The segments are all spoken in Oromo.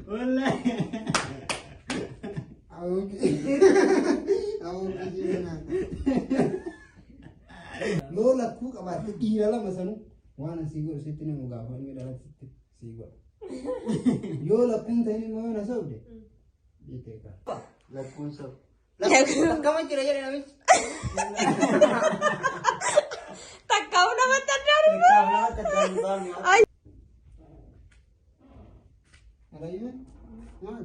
Wallahi. Yoo lakkuu qabaatte dhiira lama sanuu waan asii godhu sitti nama gaafa inni dhalate sitti sii godha. Yoo lakkuun ta'in immoo yoo na sobde jettee kaa. Lakkuun sobu. Akkama jira jedhe namichi. Takkaa'u namatti addaan hin Lakkaaf Alayyuu maal?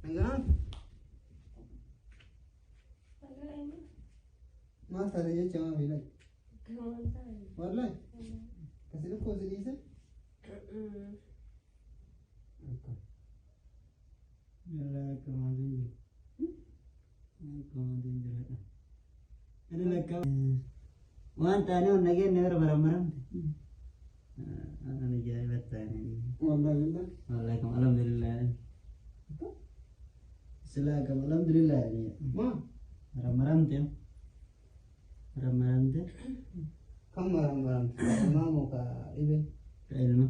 Dhangala'aan maal taate jecha maal beelaa? Wallahi kasi dhukkoo si dhiise? Akka. Waan taane ol nageenya bira maramaramte. Waan ajaa'iba taane. Wallahi billah. Wallahi kam alhamdulillah. Silaa kam alhamdulillah. Maa? Maramaramte. Maramaramte. Kan maramaramte? Maa moo ka dhibee? Ilma.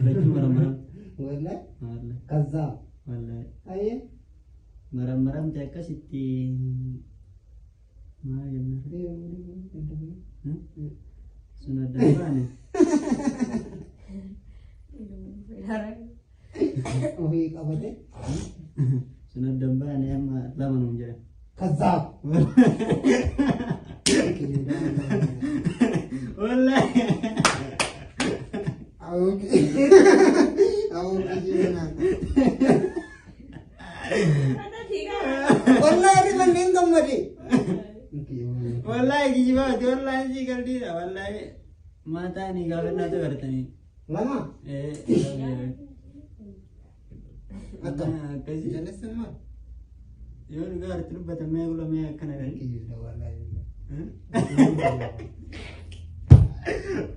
Lachuu maramaramte. Wallahi Wallahi. kazzaa. Wallahi. Ayyee. Maramaramte akkasitti maal jenna? Sun adda baane. Ofii qabate. Sun adda baane amma lama nuun jedhan. Kazzaab. Wallahi. Wallahi rifanneen gammade. Wallahi kijibaati wallahi si galdiidha wallahi maataa ni gaafannaa dabartanii. Lama. Eh, Akka. akkasii Jalessan maal? yoo dhugaa irratti dubbatan mee gula mee akkana jedhani. Kiyyuudha wallahi.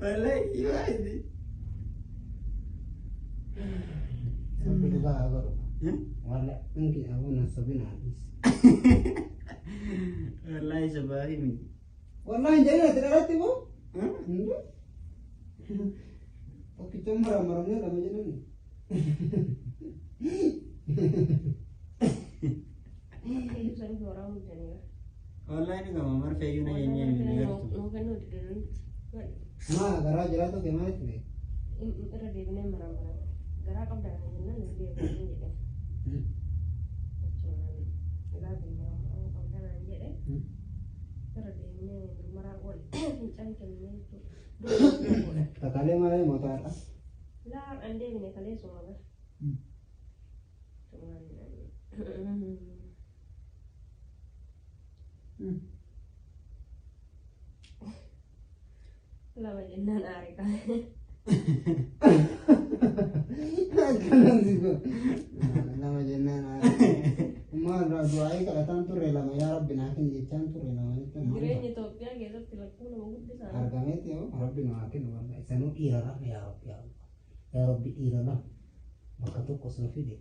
Wallahi kijibaati. Sabbi dhugaa haa godhu. Wallahi inki abuun sabina hadis. Wallahi sabaahi miti. Wallahi hin jedhin ati dhalatti moo? Tokkicha maramaramne lama jedhamne. Wallahi dhugama marfeeyyuu na jeenyee miti gartuu. Maa garaa jiraatu kee maalitti beeku? Irra deebinee maramaramte. Garaa qabdaa jennaan irra deebinee jedhe. Gaafa maramaramuu qabdaa naan jedhe. Irra deebinee maraa oole. Fincaan kennee jechuudha. Takaalee maalee mootaadha. Laa an deebine kaleessuma bara. Lama jennaan aare qabe. Akkanan si godhu. Lama jennaan maal irraa du'aa'ii kadhataan turre lama yaa rabbi naa kenni jechaan turre lama jechuun maal Jireenya Itoophiyaa keessatti lakkuu nama guddisaa. argameeti yoo rabbi naa kennu wallahi sanuu dhiira lama yaa rabbi yaa Allah yaa rabbi dhiira lama bakka tokko sun fide.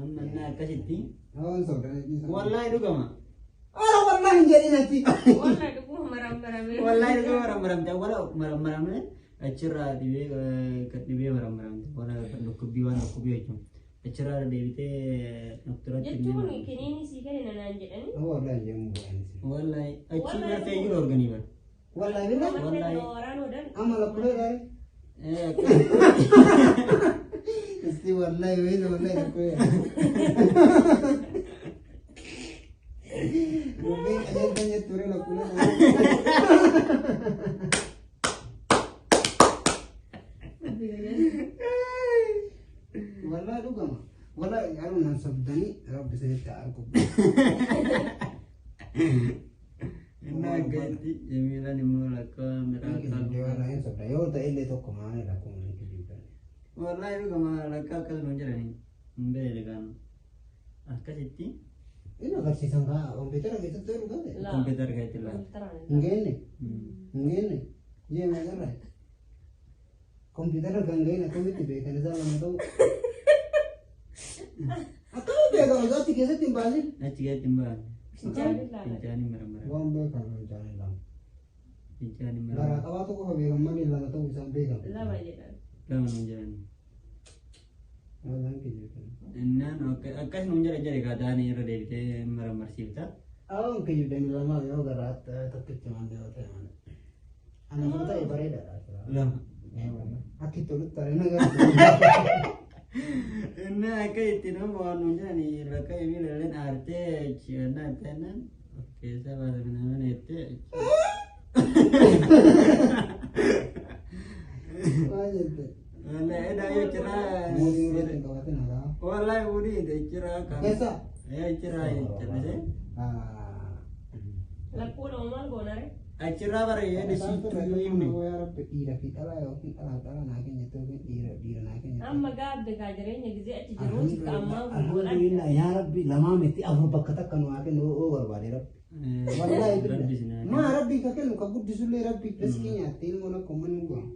Amma innaa akkasitti. Waan sobdan dhiisa. Wallahi dhugama. Ara wallahi hin jedhin ati. Wallahi dhuguma maramaramee. Wallahi dhugama maramaramte awwala maramaramne achirraa dhibee kan dhibee maramaramte wala kan dhukkubbii waan dhukkubbii jechuun achirraa deebitee doktoratti Jechuun kiniinii sii kenna naan jedhanii. Wallahi hin jedhamu bu'aanis. Wallahi achi marfeeyyuu organii bara. Wallahi billah. Wallahi. Waraanuu dan. Amma lakkulee gaarii. Eh, akkasi. Isti wallahi weela wallahi lakkulee. Dubbiin qajeeltan jettu ree lakkulee. Wallahi dhugama. Wallahi garuu nan sobdanii rabbi isinitti haa argu. Innaa akkasitti Jamiilaan immoo lakkaa miraa Wallahi hin sobda. Yoo ta'e illee tokko maali lakkuun hin kijibdan. Wallahi dhugama lakkaa akkas nuun jedhanii hin beekne kan akkasitti Inni agarsiisan kaa kompiitara keessatti yoo dhugate. kompiitara keessatti ilaala. Hin geenne. Hin geenne. Jee meeqarra? Kompiitara kan ga'in akkamitti beekan isaa lama ta'u. Akkamitti beekan osoo achi keessatti hin baasin? Achi keessatti hin baane. Fincaanii ilaala. Fincaanii maramara. Waan beekan fincaanii lama. Fincaan hin Garaa maramaru. qabaatu qofa beekan malee lama ta'uu isaan beekan. Lama jedhan. Lama nuun jedhan. Wallaan kijibdan. Innaan akkas nuun jedha jedhe kaataanii irra deebitee maramarsiifta. Awwan kijibdan lamaa yoo garaa tokkichi malee yoo ta'e malee. Ana yoo ta'e bareedaadha. Lama. Akki tolutti taa'ee nagaa. Innaan akka itti nama waan nuun jedhan rakka emiilalleen aartee chi'annaa ta'ennaan of keessaa baasa minaamin jettee. Maal jette? Wallahi edaa yoo ciraa. Muudii irratti hin qabatin haraa. Wallahi muudii ciraa kan. Keessa? Ee ciraa callisee. Lakkuu lama maal goonare? Achirraa bara yoo dhisiitu yoo himne. Yaa Rabbi dhiira fi dhalaa yookiin dhalaa dhalaa naa keenya yookiin dhiira dhiira naa keenya. Amma gaabbe kaa jireenya gizee achi jiruuti ka ammaa kun godhan. Alhamdulillah yaa Rabbi lamaa miti afur bakka takka nu haa kennu oo barbaade Rabbi. Wallahi Rabbi billah. sinaa. Maa Rabbi ka kennu ka guddisullee Rabbi riskii nyaatte ilmoon akka uummanni nu gahu.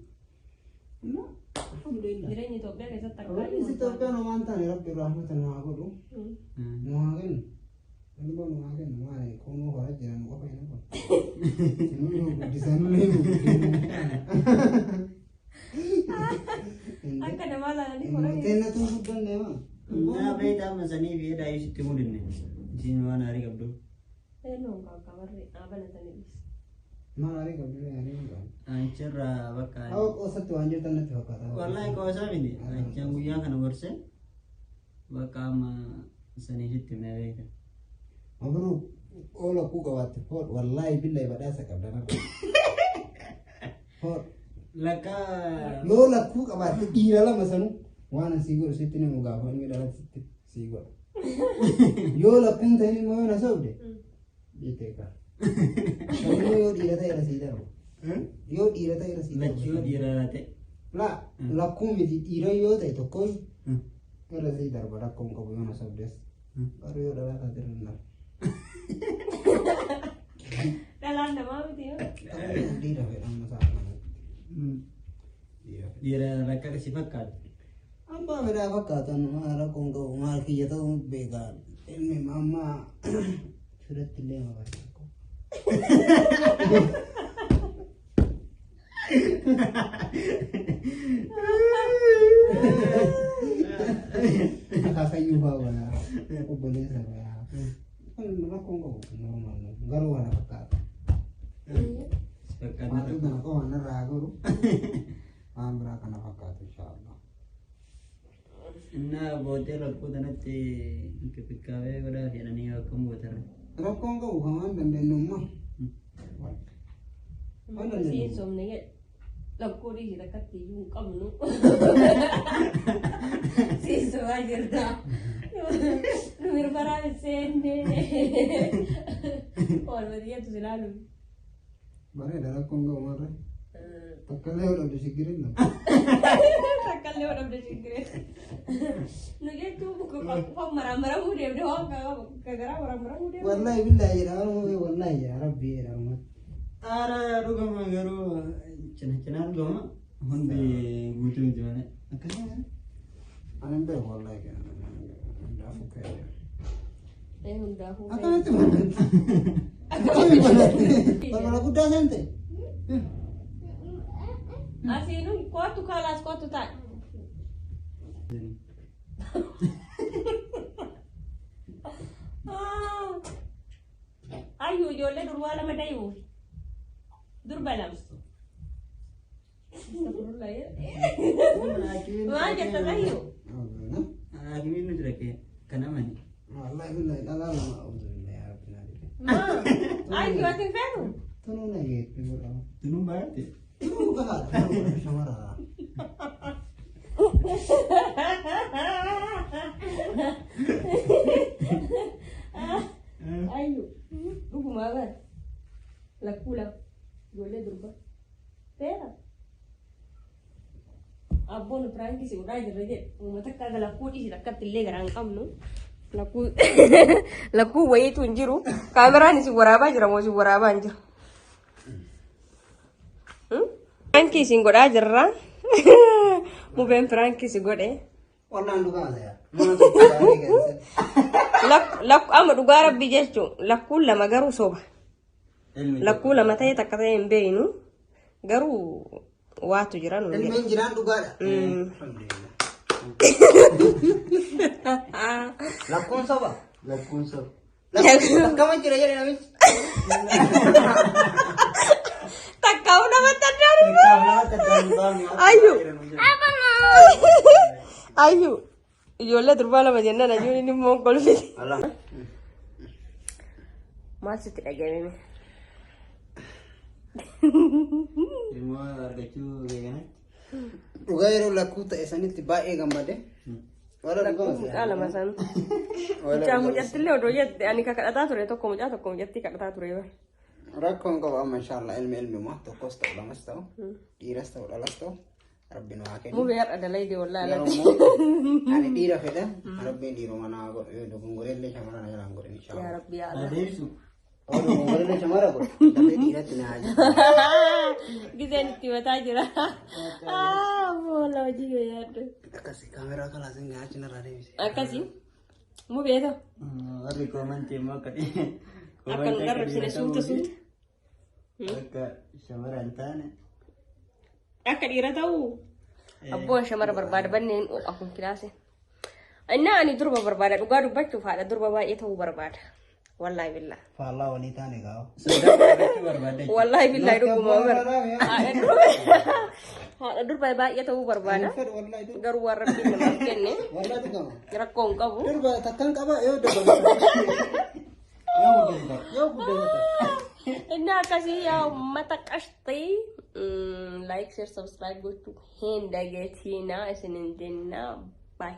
Alhamdulillah. Jireenya Itoophiyaa keessatti akka Rabbi si Itoophiyaan homaa hin taane Rabbi rahmata nu haa godhu. Nu haa kennu. Ilmoo nu haa kennu maali qomoo horaa jiran qofa hin hafu. Nu nu guddisanullee nu guddisanu. Akka namaa laalanii horaa. Teennatu guddanne maa. Naa beektaa amma sanii fi edaa isitti mudinne. Isiin waan aarii qabdu. Eenyuun kan kabarri dhaabanatanii dhiisa. Maal aarii qabdu aarii hin qabdu. Achirraa bakka. Hawa qoosatti waan jirtan natti fakkaata. Wallahi qoosaa miti. Achaan guyyaa kana gorsee bakka amma sanii sitti himne beekta. Mabruk oola kuu qabaatte hoodh wallaahi billahi badhaasa qabda narra. Hoodh. Lakka Loo lakkuu qabaatte dhiira lama sanuu waan asii godhu sitti ni gaafa inni dhalatti sitti sii godha. Yoo lakkuun ta'in immoo yoo na sobde jettee kaa. Sammuu yoo dhiira ta'e irra sii darba. Yoo dhiira ta'e irra sii darba. lachuu dhiira ta'e. La lakkuu miti dhiira yoo ta'e tokkoon irra sii darba rakkoon qabu yoo na sobdes. Garuu yoo dhalaa taate irra hin darbu. Dhalaan namaa miti yoo. Dhiira fedha amma sa'a kanatti. Dhiira fedha. Dhiira lakka si fakkaatu. Abbaa fedhaa fakkaatan maal rakkoon qabu maal kiyya ta'uu beekaa. Ilmi amma firatti illee ma barbaadu. Akaakayyuu fa'aa godhaa. Obboleessa godhaa. Kun rakkoon qabu normaal garuu kana fakkaata. Si fakkaatu. Maatii kana qofa narraa haa godhu. Waan biraa kana fakkaatu inshaallah. Innaa bootee rakkoo tanatti inkibikaabee godhaa jedhanii akkam gootarra. Rakkoon qabu kan waan dandeenyummaa. Siin somne jedhe. Lakkuu dhiisi takkatti iyyuu hin qabnu. Siin sobaa jirta. Nu mirmaraa hin seenne. Oolma xiyyeetu si laalu. Bareeda rakkoon qabu maarree. Takka illee yoo dhabde shiggiriin dha. Takka illee yoo dhabde shiggiree. Nu jechuun qofa maraamaramuu deemne waan garaa maraamaramuu deemne. Wallaahi billaahi jedha Oromoo wallaahi jedha Rabbi jedha Oromoo. Ara dhugama garuu cina cinaa dhugama hundi guutuu miti malee. Akkasuma. Ani hin beeku wallaahi kana. Hundaafuu ka'ee. Ee hundaafuu. Akkamitti banatti? Akkamitti banatti? Balbala guddaa san ta'e. Asiinu kootu kaalaas kootu taa'e. Ayyuu ijoollee durbaa lama dayuufi. Durba lama. Maal jetta ayyuu? Hakimiin nuti dhaqee kan amani. Wallaahi billaahi dhalaa lama alhamdulillah yaa Rabbi naa jedhe. Maa? Ayyuu ati hin feetu? Tunuu na geetti godhama. Tunuun baay'ate. Tunuu gahaadha. Tunuu shamarraa. Ayyuu dhugumaa bara lakkuu lama ijoollee durba feeta. Abboon piraankii si godhaa jirra jedhe uummata akka lakkuu dhiisi takkatti illee garaa hin qabnu. Lakkuu lakkuu wayiitu hin jiru. Kaameraan isin waraabaa jira moo isin waraabaa hin jiru? Piraankii isin godhaa jirra. Mubeen piraankii si godhe. Wallaan dhugaa ta'e. Mana tokko gaarii keessatti. Lakku amma dhugaa rabbii jechuun lakkuun lama garuu soba. Ilmi Lakkuu lama ta'e takka ta'e hin beeknu. Garuu waatu jira nuun jedhe. Ilmeen jiraan dhugaadha. Alhamdulillah. Lakkuun soba. Lakkuun soba. Akkama jira jedhe namichi. Takkaa'uu namatti addaan hin baafne. Ayyu. Ayyu. Ijoollee durbaa lama jennaan ayyuun inni immoo kolfiti. Maal sitti dhaga'ame? Ilmoo argachuu kanatti. Dhugaa yeroo lakkuu ta'e sanitti baay'ee gammade. Warra Lakkuu dhugaa mucaa lama san. Mucaa mucattillee odoo jette ani ka kadhataa ture tokko mucaa tokko mucattii kadhataa ture bara. Rakkoon qabu amma inshallah ilmi ilmuma tokkos ta'u lamas ta'u dhiiras ta'u dhalas ta'u rabbi nu haa kennu. Mubee har'a dalayde wallaahi Yeroo alatti. immoo ani dhiira fedha rabbiin dhiiruma naa godhu yoo dogongorellee shamara na jalaan godhin Yaa inshallah. Rabbi yaa Allah. Adeemsu. Yoo dogongorellee shamara godhu dafee dhiiratti na haa jiru. Gizeen itti mataa jira. Boolla hojii kee yaaddu. Akkasi kaameraa kalaasin gaachi narraa deebise. Akkasi. Mubee ta'u. Warri koomantii immoo akka Akka nu qarrabsine suuta suuta. Akka shamara hin taane. Akka dhiira ta'u. Abboon shamara barbaada banneen akkuma kilaase. Innaa ani durba barbaada dhugaa dubbachuuf haadha durba baay'ee ta'uu barbaada. Wallaahi billaa. Faallaa walii taane gaafa. Sodaa argachuu barbaadda. Wallaahi billaahi dhuguma Abbaa bara. barbaada. Haadha durba haadha durba baay'ee ta'uu barbaada. Fedhu wallaahi durba. Garuu waan rabbiin namaaf kenne Wallaahi dhugama. rakkoo hin qabu. Durba takkan qaba yoo dogongorte. Yoo guddate yoo guddate. Inni akkasii yaa uummata qashxii like share subscribe gochuu hin dagatinaa isinin jennaa bye.